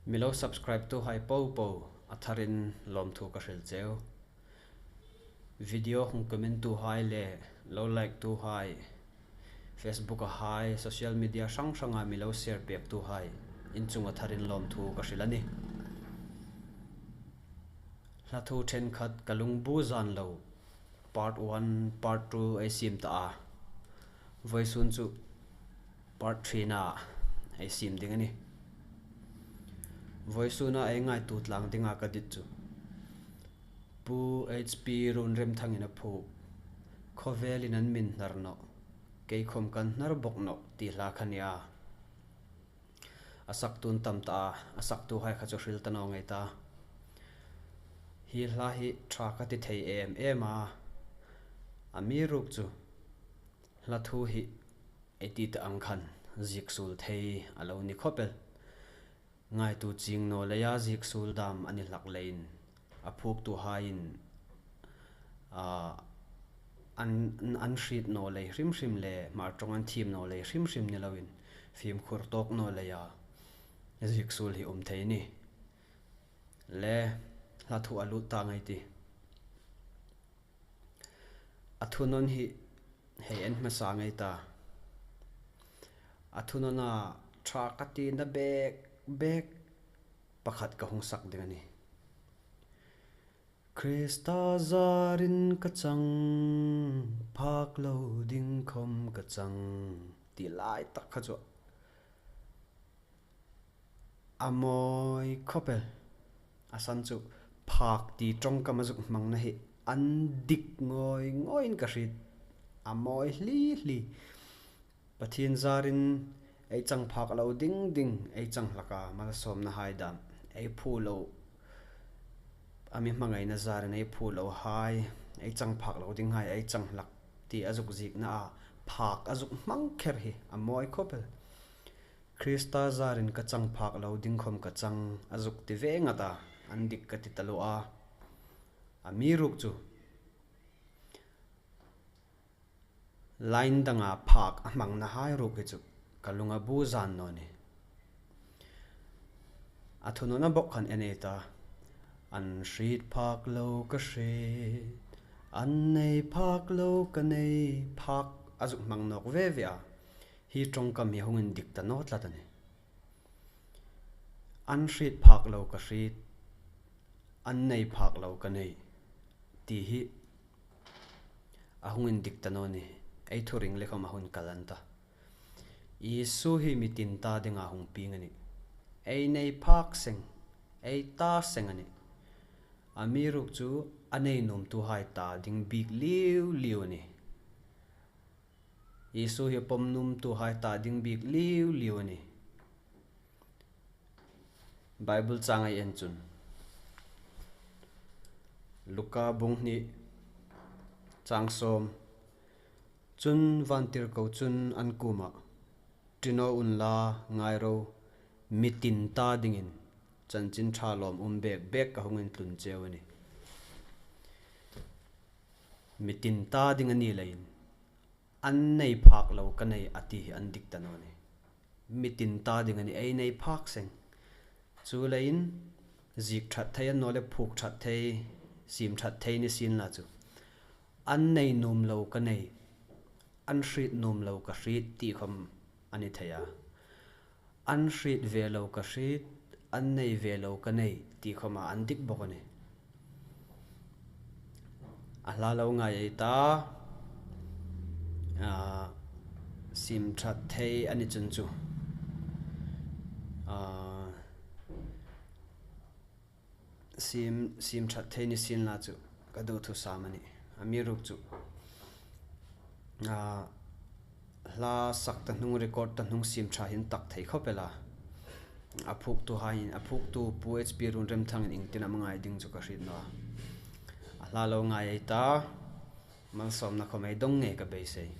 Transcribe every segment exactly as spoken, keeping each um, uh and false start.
Mi lo subscribe-tuhai popo a tharin lawmthu ka hril cheu. Video hung comment-tuhai le lo like-tuhai, Facebook-a hai, social media hrang hranga mi lo share pektuhai in chunga tharin lawmthu ka hril a nih. Hla thu ṭhenkhat ka lungbu zan lo, part one, part two ei siem ta a. Vawisun chu part three-na ei siem ding a nih. Vawisuna ei ngaituo tlang dinga ka dit chu Pu H P Runremthangin a phuok, Khawvelin an mi inhnar nawh, kei khawm kan inhnar bawk nawh ti hla kha nia. A saktu an tam ta a, a saktuhai kha chu hril ta naw ngei ta. Hi hla hi ṭha ka ti thei em em a. Amiruokchu hla thu hi ei ti ta ang khan zieksuol thei a lo ni khawp el. Ngaituo chieng naw leia zieksuol dam a ni hlak leiin a phuoktuhaiin, a, an, an hriet naw lei hrim hrim le hmar ṭawng an thiem naw lei hrim hrim ni loin fimkhur tawk naw leia zieksuol hi um thei a nih. Le hla thu a lut ta ngei ti. A thunawn hi hei en hmasa ngei ta. A thunawn a ṭha ka tina bek bek pakhat ka hung sak ding a nih. Krista zarin ka chang, phak lo ding khawm ka chang, ti lai tak kha chu a mawi khawp el. A san chu phak ti ṭawngkam a zuk hmangna hi an dik ngawi ngawiin ka hriet. A mawi hli hli. Pathien zarin ei chang phak lo ding ding, ei chang hlak a, malsawmnahai dam, ei phu lo, a mi hmangaina zarin ei phu lohai, ei chang phak lo dinghai ei chang hlak ti a zuk ziekna a, phak a zuk hmang kher hi a mawi khawp el. Krista zarin ka chang phak lo ding khawm ka chang, a zuk ti ve ngat a, an dik ka ti taluo a. Amiruokchu line danga phak a hmangnahai ruok hi chu ka lung a bu zan naw nih. A thunawna bawk khan en ei ta. An hriet phak lo ka hriet, an nei phak lo ka nei, phak a zuk hmang nawk ve ve a. Hi ṭawngkam hi a hung indik ta naw tlat a nih. An hriet phak lo ka hriet, an nei phak lo ka nei, ti hi a hung indik ta naw nih. Ei thuring le khawm a hung kal an ta. Isu hi mi tin ta dinga hung pieng a nih. Ei nei phak seng, ei ta seng a nih. Amiruokchu a nei nuomtuhai ta ding bik liu liu a nih. Isu hi pawm nuomtuhai ta ding bik liu liu a nih. Bible chang ei en chun, Luka bung hni chang sawm. Chun vantirko chun an kuomah, "Ṭi naw unla, ngai ro, mi tin ta dingin chanchin ṭha lawmum bek bek ka hung intlun cheu a nih." Mi tin ta ding a ni leiin, an nei phak lo ka nei a ti hi an dik ta naw nih. Mi tin ta ding a nih, ei nei phak seng. Chuleiin ziek ṭhat thei a ni naw leh phuok ṭhat thei, siem ṭhat thei ni sienla chu, an nei nuom lo ka nei, an hriet nuom lo ka hriet ti khawm a ni thei a. An hriet ve lo ka hriet, an nei ve lo ka nei ti khawma an dik bawk a nih. A hla lo ngai ei ta. A, siem ṭhat thei a ni chun chu, a, siem, siem ṭhat thei ni sienla chu ka duthusam a nih. Amiruokchu, a, hla sak ta hnung, record ta hnung siem ṭha hin tak thei khawp el a. A phuoktuhai, a phuoktu Pu H P Runremthangin iengtin am a ngai ding chu ka hriet naw a. A hla lo ngai ei ta. Malsawmna khawm ei dong ngei ka beisei.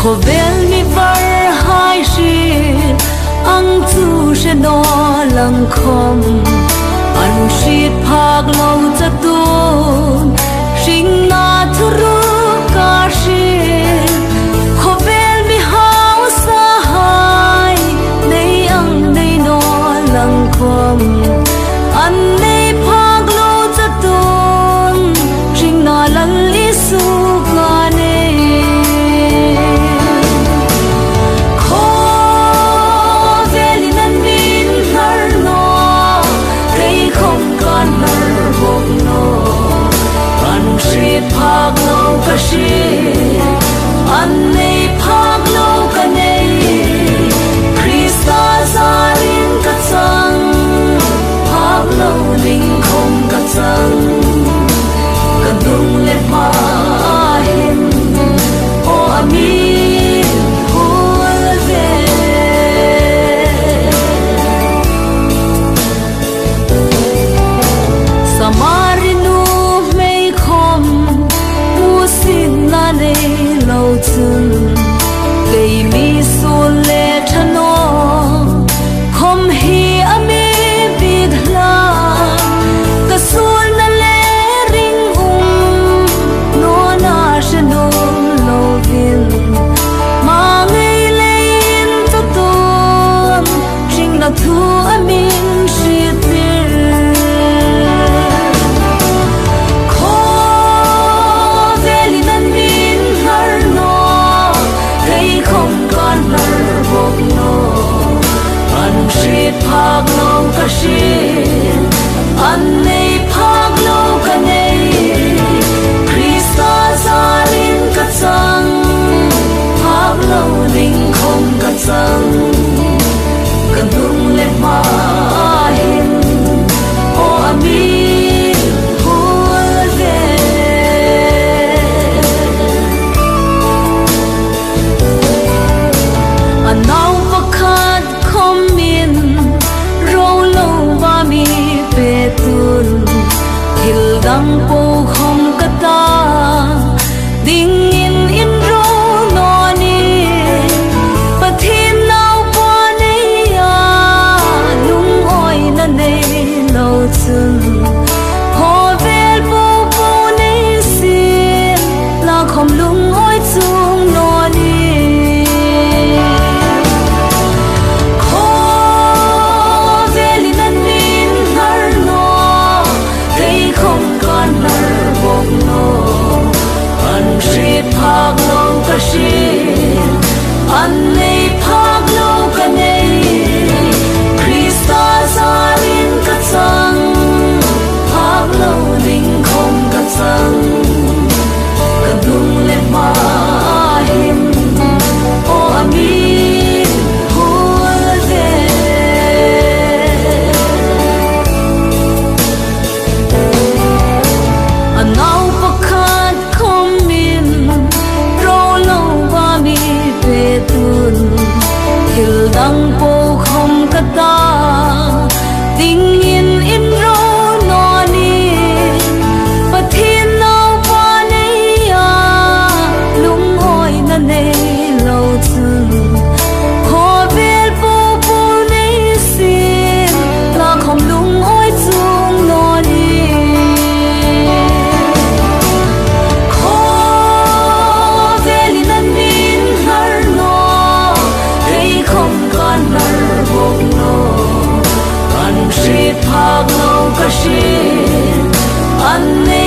Khawvel mi varhai Hriet ang chu hre naw lang khawm, an hriet phak lo chatuon hringna thuruk ka hriet. Khawvel mi hausahai nei ang nei naw lang khawm, an nei phak lo chatuon hringna Lal Isu ka nei. Khawvelin an mi inhnar naw, kei khawm ka inhnar bawk naw. An hriet phak lo ka hriet, an nei phak lo ka nei. Krista zarin ka chang, phak lo ding khawm ka chang. Ka hnung le hma hin aw a mi huol ve. Samari nuhmei khawm pusinna nei lo chun, kei mi suol le ṭha naw khawm hi a mi bik hlak. Ka suolna le ringum nawna hre nuom lovin, hma ngei leiin chatuon hringna thu a min hriettir. Khawvelin an mi inhnar naw, kei khawm ka inhnar bawk naw. An hriet phak lo ka hriet, an nei phak lo ka nei. Krista zarin ka chang, phak lo ding khawm ka chang. Ka hnung le hma hin aw a mi huol ve. A nau pakhat khawmin ro lo ba mi petuon, thil dang po khawm ka ta dingin inro naw ni. Pathien naupa nei a, lungawina nei lo chun, khawvel popo nei sin la khawm lungawi chuong naw ni. Khawvelin an mi inhnar naw, kei khawm ka inhnar bawk naw. An hriet phak lo ka hriet, an nei phak lo ka nei. Krista zarin ka chang, phak lo ding khawm ka chang. Ka hnung le hma hin aw a mi huol ve. A nau pakhat khawmin ro lo ba mi petuon, thil dang po khawm ka ta dingin inro naw ni. Pathien naupa nei a, lungawina nei lo chun, khawvel popo nei sin la khawm lungawi chuong naw ni. Khawvelin an mi inhnar naw, kei khawm ka inhnar bawk naw. An hriet phak lo ka hriet, an nei